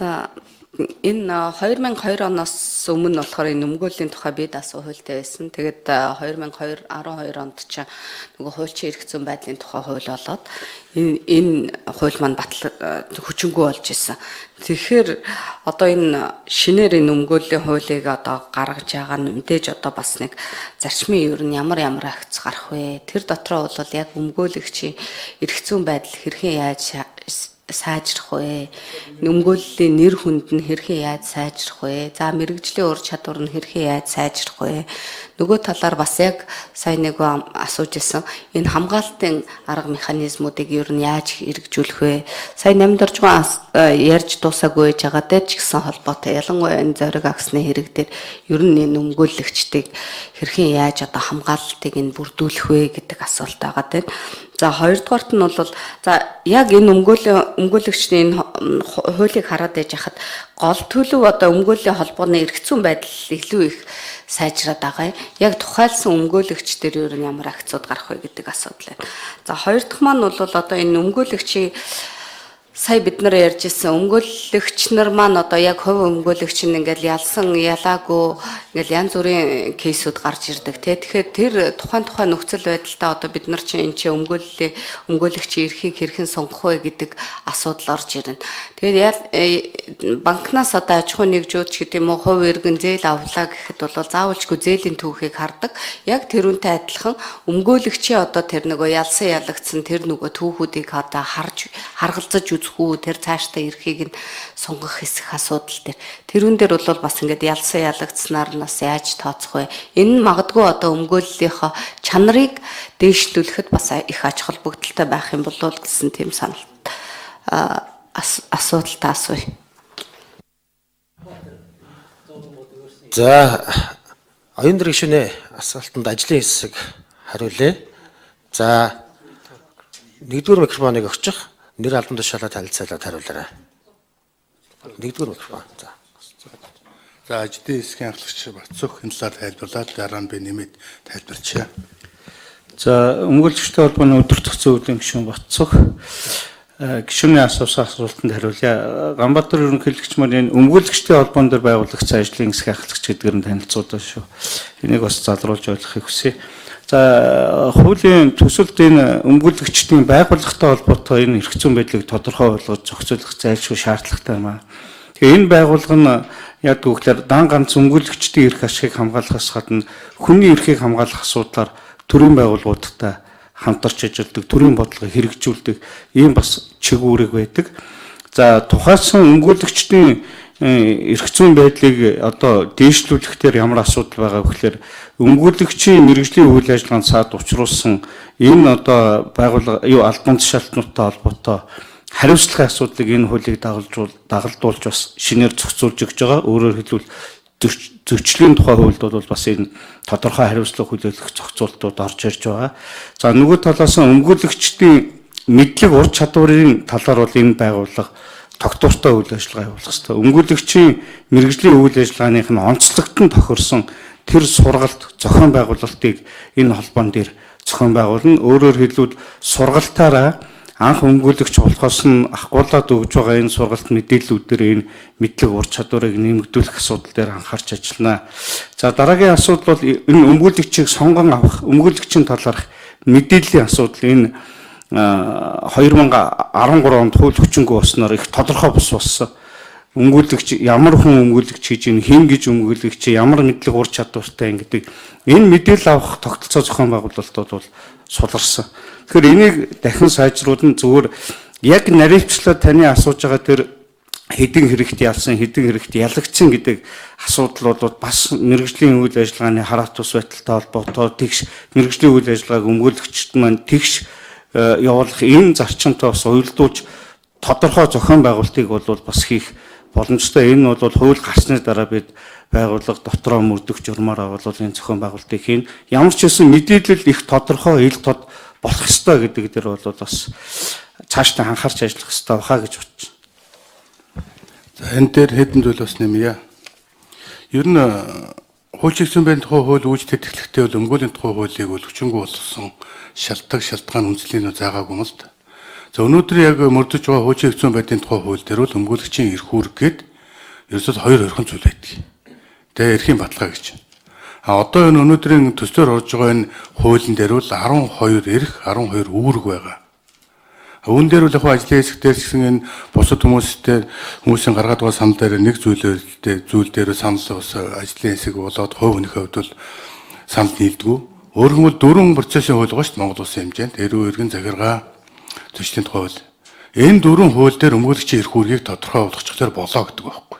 За, энэ 2002 оноос өмнө болохоор энэ өмгөөллийн тухай бие даасан хуультай байсан. Тэгээд 2002 12 онд ч нөгөө хуульчин эрх зүйн байдлын тухай хууль болоод энэ хууль маань батал хүчингүй болж исэн. Тэгэхээр одоо энэ шинээр энэ өмгөөллийн хуулийг одоо гаргаж байгаа нь мэдээж одоо бас нэг зарчмын ер нь ямар ямар агц гарах вэ? Тэр дотроо бол яг өмгөөлөгчийн эрх зүйн байдал хэрхэн яаж сайжрах вэ? Өмгөөллийн нэр хүнд нь хэрхэн яаж сайжрах вэ? За, мэргэжлийн ур чадвар нь хэрхэн яаж сайжрах вэ? Нөгөө талаар бас яг сайн нэг асууж исэн, энэ хамгаалтын арга механизмуудыг ер нь яаж хэрэгжүүлэх вэ? Сая Намдоржгон ярьж дуусаагүй байж байгаа дээр ч гэсэн холбоотой. Ялангуяа энэ зориг агсны хэрэг дээр ер нь энэ өмгөөлөгчдийг хэрхэн яаж одоо хамгаалалтыг энэ бүрдүүлэх вэ гэдэг асуулт байгаа тийм. За, хоёрдугаарт нь бол за яг энэ өмгөөлөгчдийн энэ хуулийг хараад байж хахад гол төлөв одоо өмгөөллийн холбооны эрх зүйн байдал илүү их сайжраад байгаа юм. Яг тухайлсан өмгөөлөгч дээр ер нь ямар акцууд гарах вэ гэдэг асуудал байна. За, хоёр дахь маань бол одоо энэ өмгөөлөгчийн сая бид нар ярьж ирсэн өмгөөлөгч нар маань одоо яг хувь өмгөөлөгч нь ингээл ялсан ялаагүй ингээл янз бүрийн case үүд гарч ирдэг тий. Тэгэхээр тэр тухайн тухайн нөхцөл байдалтай одоо бид нар чинь энэ чинь өмгөөлөгчийн эрхийг хэрхэн сонгох вэ гэдэг асуудал орж ирнэ. Тэгээд банкнаас одоо аж ахуйн нэгжүүд ч гэдэг юм уу, хувь иргэн зээл авлаа гэхэд бол заавалчгүй зээлийн түүхийг хардаг. Яг тэрүүнтэй адилхан өмгөөлөгчийн одоо тэр нөгөө ялсан ялагдсан тэр нөгөө түүхүүдийг одоо харж харгалзаж үзэх үү, тэр цаашдаа эрхийг нь сонгох хэсэх асуудал дээр. Тэрүүн дээр бол бас ингээд ялсан ялагдсанаар нь бас яаж тооцох вэ? Энэ нь магадгүй одоо өмгөөллийнхөө чанарыг дээшлүүлэхэд бас их ач холбогдолтой байх юм болов уу гэсэн тийм санал асуудалтай асууя. За, оюун дэр гишүүнээ асуултанд ажлын хэсэг хариулъя. За, нэгдүгээр микрофоныг өгчих. Нэр албан тушаалаа танилцуулаад хариулаарай. Нэгдүгээр микрофон. За. За, ажлын хэсгийн ахлагч Батцөх энэ талаар тайлбарлаад, дараа нь би нэмээд тайлбарчаа. За, өмгөөлөгчдийн холбооны өдөртөх зөвлөлийн гишүүн Батцөх гишүүний асуусан асуултанд хариулъя. Ганбаатар ерөнхийлөгч маань энэ өмгөөлөгчдийн холбоон дээр байгуулагдсан ажлын хэсгийн ахлагч гэдгээр нь танилцуулаа шүү. Энийг бас залруулж ойлгохыг хүсье. За, хуулийн төсөлд энэ өмгөөлөгчдийн байгууллагатай холбоотой энэ эрх зүйн байдлыг тодорхой болгож зохицуулах зайлшгүй шаардлагатай юм аа. Тэгээ энэ байгууллага нь яг гэвэл дан ганц өмгөөлөгчдийн эрх ашигыг хамгаалахаас гадна хүний эрхийг хамгаалах асуудлаар төрийн байгууллагуудтай хамтарч ажилладаг, төрийн бодлогыг хэрэгжүүлдэг ийм бас чиг үүрэг байдаг. За, тухайлсан өмгөөлөгчдийн эрх зүйн байдлыг одоо дээшлүүлэх дээр ямар асуудал байгаа вэ гэхээр өмгөөлөгчийн мэргэжлийн үйл ажиллагаанд саад учруулсан энэ одоо байгууллага юу албан тушаалтнуудтай холбоотой хариуцлагын асуудлыг энэ хуулийг дагалдуулж бас шинээр зохицуулж өгч байгаа. Өөрөөр хэлбэл, зөрчлийн тухай хуульд бол бас энэ тодорхой хариуцлага хүлээх зохицуултууд орж ирж байгаа. За, нөгөө талаас нь өмгөөлөгчдийн мэдлэг ур чадварын талаар бол энэ байгууллага тогтвортой үйл ажиллагаа явуулах хэрэгтэй. Өмгөөлөгчийн мэргэжлийн үйл ажиллагааных нь онцлогт нь тохирсон тэр сургалт зохион байгуулалтыг энэ холбоон дээр зохион байгуулна. Өөрөөр хэлбэл, сургалтаараа анх өмгөөлөгч болохоос нь ахгуулаад өгж байгаа энэ сургалт мэдээллүүдээр энэ мэдлэг ур чадварыг нэмэгдүүлэх асуудал дээр анхаарч ажиллана. За, дараагийн асуудал бол энэ өмгөөлөгчийг сонгон авах, өмгөөлөгчийн талаарх мэдээллийн асуудал. Энэ 2013 онд хууль хүчингүй болсноор их тодорхой бус болсон. Өмгөөлөгч ямар хүн өмгөөлөгч хийж ийн, хэн гэж өмгөөлөгч, ямар мэдлэг ур чадвартай гэдэг энэ мэдээлэл авах тогтолцоо зохион байгуулалтууд бол суларсан. Тэгэхээр энийг дахин сайжруулна. Зүгээр яг наривчлаа таны асууж байгаа тэр хэдэн хэрэгт ялсан, хэдэн хэрэгт ялагдсан гэдэг асуудал бол бас мэргэжлийн үйл ажиллагааны хараат тус байдалтай холбоотой, тэгш мэргэжлийн үйл ажиллагааг өмгөөлөгчд маань тэгш явуулах энэ зарчимтай бас уялдуулж тодорхой зохион байгуулалтыг бол бас хийх боломжтой. Энэ бол хууль гарсны дараа бид байгууллага дотроо мөрдөх журмаараа бол энэ зохион байгуулалтыг хийн. Ямар ч байсан мэдээлэл их тодорхой, ил тод болох ёстой гэдэг дээр бол бас цаашдаа анхаарч ажиллах ёстой баха гэж бодож байна. За, энэ дээр хэдэн зүйл бас нэмье. Ер нь хууль зүйн байдлын тухай хууль үүж тэтгэлэгтэй бол өмгөөллийн тухай хуулийг бол хүчингүй болгосон шалтгаан үндэслэлийн заагаагүй юм л да. За өнөөдөр яг мөрдөж байгаа хуулийн эрх зүйн байдлын тухай хууль дээр бол өмгөөлөгчийн эрх үүрэг гээд ерөөсөө хоёр орхон зүйл байдаг. Тэгээ эрхийн баталгаа гэж. А одоо энэ өнөөдрийн төслөөр орж байгаа энэ хуулийн дээр бол 12 эрх, 12 үүрэг байгаа. Үүн дээр бол яг ажлын хэсэг дээр ч гэсэн энэ бусад хүмүүстэй хүмүүсийн гаргаад байгаа санал дээр нэг зүйлтэй зүйл дээр санал бас ажлын хэсэг болоод хувь хүнийхээ хувьд бол санал нийлдэггүй. Өөрөөр хэлбэл дөрвөн процессын хууль байгаа шүү дээ Монгол улсын хэмжээнд. Эрүү иргэн захиргаа зөрчлийн тухай хууль. Энэ дөрвөн хууль дээр өмгөөлөгчийн эрх үүргийг тодорхой болгочихлоор болоо гэдэг байхгүй.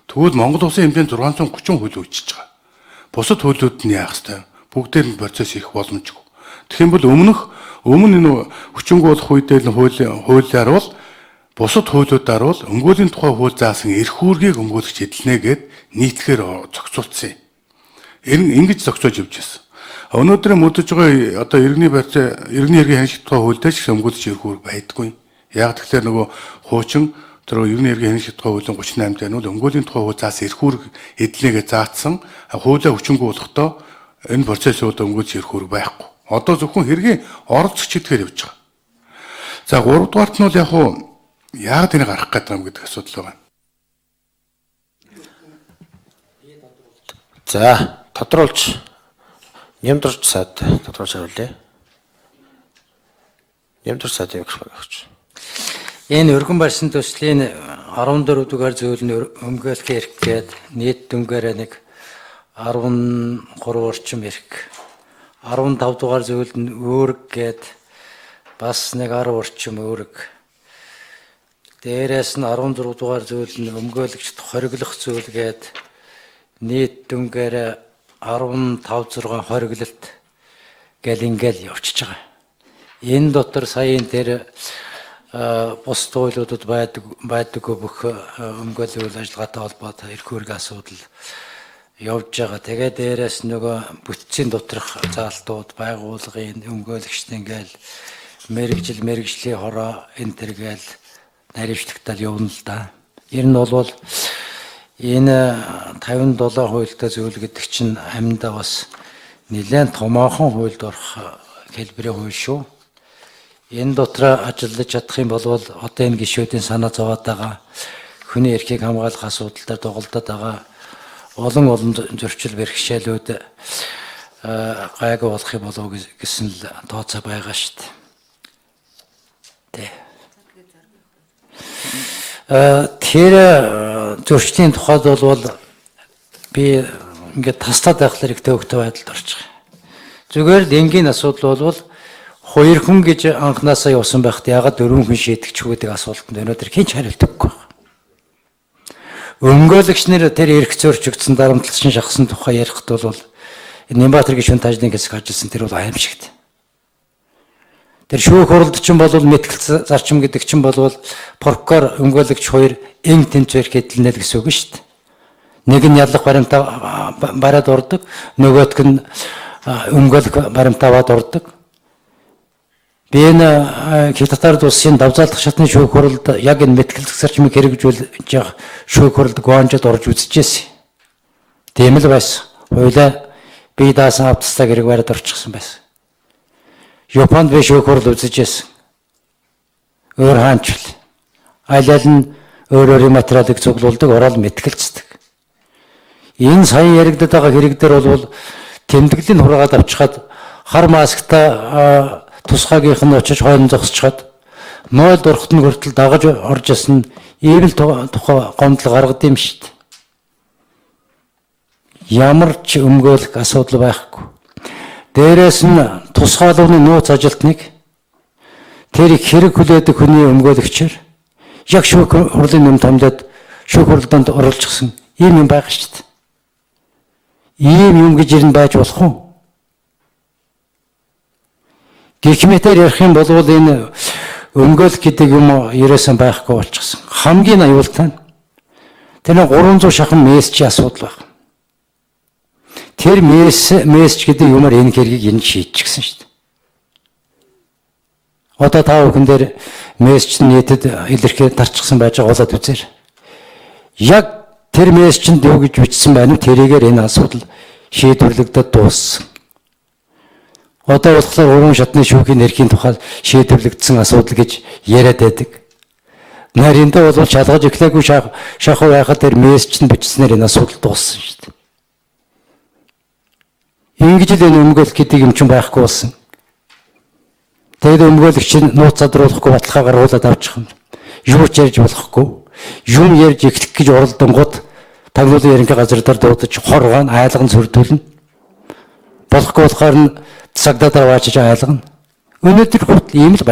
Тэгвэл Монгол улсын хэмжээнд 630 хууль үүсэж байгаа. Бусад хуулиуд нь яах ёстой? Бүгдээр нь процесс хийх боломжгүй. Тэгэх юм бол өмнө энэ хүчингү болох үедээ л хуулиар бол бусад хуулиудаар бол өмгөөлийн тухай хууль заасан эрх үүргийг өмгөөлөгч эдлэнэ гэд нийтлэхээр зохицуулсан юм. Ингэж зохицуулж явж байсан. Өнөөдөр мөрдөж байгаа одоо иргэний барьцаа иргэний хэргийн хянах тухай хууль дээр ч гэсэн өмгөөлөгч эрх үүрэг байдаггүй. Яг тэгэхээр нөгөө хуучин тэр иргэний хэргийн хянах тухай хуулийн 38 дээр нь бол өмгөөлийн тухай хууль заасан эрх үүрэг эдлэнэ гэж заасан. Хуулиа хүчингү болохдоо энэ процессууд өмгөөлөгч эрх үүрэг байхгүй. Одоо зөвхөн хэргийн оролцогч гэдгээр явж байгаа. За 3 дугаарт нь бол яг уу яагаад энийг гаргах гээд байгаа юм гэдэг асуудал байгаа. За тодруулж Нямдурч сад тодруулж хариулъя. Нямдурч садын микрофон өгч. Энэ өргөн барьсан төслийн 14 дугаар зүйл нь өмгөөлөх эрх гээд нийт дүнгээрээ нэг 13 орчим эрх. 15 дугаар зүйл нь үүрэг гээд бас нэг 10 орчим үүрэг. Дээрээс нь 16 дугаар зүйл нь өмгөөлөгчд хориглох зүйл гээд нийт дүнгээрээ 15 6 хориглолт гэл ингээл явчихж байгаа. Энэ дотор саяын тэр бус туйлуудад байдаггүй бүх өмгөөллийн үйл ажиллагаатай холбоотой эрх үүрэг асуудал явж байгаа. Тэгээ дээрээс нөгөө бүтцийн доторх заалтууд, байгууллагын өмгөөлөгчдийн гээл мэргэжил, мэргэжлийн хороо энэ төр гээл наривчлагтал явна л да. Ер нь бол энэ 57 хуультай зүйл гэдэг чинь амьдаа бас нэлээд томоохон хуульд орох хэлбэрийн хууль шүү. Энэ дотор ажиллаж чадах юм бол одоо энэ гишүүдийн санаа зовоод байгаа хүний эрхийг хамгаалах асуудал дээр дугалдаад байгаа олон зөрчил бэрхшээлүүд гайгүй болох юм болов гэсэн л тооцоо байгаа шүү дээ. Тэр зөрчлийн тухайд бол би ингээд таслаад байхлаар их төвөгтэй байдалд орчих. Зүгээр л энгийн асуудал бол хоёр хүн гэж анханасаа явсан байхад яагаад дөрвөн хүн шийдэгч гэдэг асуултанд өнөөдөр хэн ч хариулт өгөхгүй байна. Өмгөөлөгч нэр тэр эрх зөрчигдсөн дарамтлалчин шахсан тухай ярихад бол Нямбатар гишүүн тажны хэсэг ажилласан тэр бол аимшигт. Тэр шүүх хуралд чинь бол мэтгэл зарчим гэдэг чинь бол прокурор өмгөөлөгч хоёр эн тэнцвэр хэдлэнэ л гэсэн үг шүү дээ. Нэг нь яллах баримтаа бариад ордог, нөгөөх нь өмгөөлөх баримтаа аваад ордог. Би энэ Хятадд улсын давзаалдах шатны шүүх хуралд яг энэ мэтгэл зарчмыг хэрэгжүүлж явах шүүх хуралд Гуанжид орж үзчихсэн. Тийм л байсан. Хуулиа бие даасан автстаг хэрэг бариад орчихсон байсан. Японд би шүүх хурал үзчихсэн. Өөр хаанч л. Аль аль нь өөр өөрийн материалыг цуглуулдаг, ороод мэтгэлцдэг. Энэ сая яригдаад байгаа хэрэг дээр бол тэмдэглэлийн хураагаад авчихад хар маскта тусгаагийнх нь очиж хойно зогсчиход 0 дурхт нь хүртэл дагаж орж исэн ийм л тухай гомдол гаргад юм шүү дээ. Ямар ч өмгөөлөх асуудал байхгүй. Дээрээс нь тусгаалгын нууц ажилтныг тэр их хэрэг хүлээдэг хүний өмгөөлөгчөөр яг шүүх хурлын нэм томдоод шүүх хурланд оруулчихсан ийм юм байгаа шүү дээ. Ийм юм гэж ер нь байж болох уу? Гэх мэтээр ярих юм бол энэ өмгөөлөх гэдэг юм ерөөсөн байхгүй болчихсон. Хамгийн аюултай нь тэр 300 шахан мессежийн асуудал байна. Тэр мессеж гэдэг юмар энэ хэргийг энэ шийдчихсэн шүү дээ. Одоо та бүхэн дээр мессеж нь нийтэд илэрхий тарчихсан байж байгаа болоод үзээр. Яг тэр мессежинд юу гэж бичсэн байна вэ? Тэрийгээр энэ асуудал шийдвэрлэгдээд дууссан. Одоо болохоор гурван шатны шүүхийн эрхийн тухай шийдвэрлэгдсэн асуудал гэж яриад байдаг. Нариндаа бол шалгаж эхлээгүй шахуу байхад тэр мессеж нь бичснээр энэ асуудал дууссан шүү дээ. Ингэж л энэ өмгөөлөх гэдэг юм чинь байхгүй болсон. Тэгээд өмгөөлөгч нь нууц задруулахгүй баталгаа гаргуулад авчих юм. Юу ч ярьж болохгүй. Юм ярьж эхлэх гэж оролдонгууд тагнуулын ерөнхий газар дээр дуудаж хоргоон айлган сүрдүүлнэ. Болохгүй болохоор нь цагдаа дээр аваачиж айлгана. Өнөөдөр хүртэл ийм л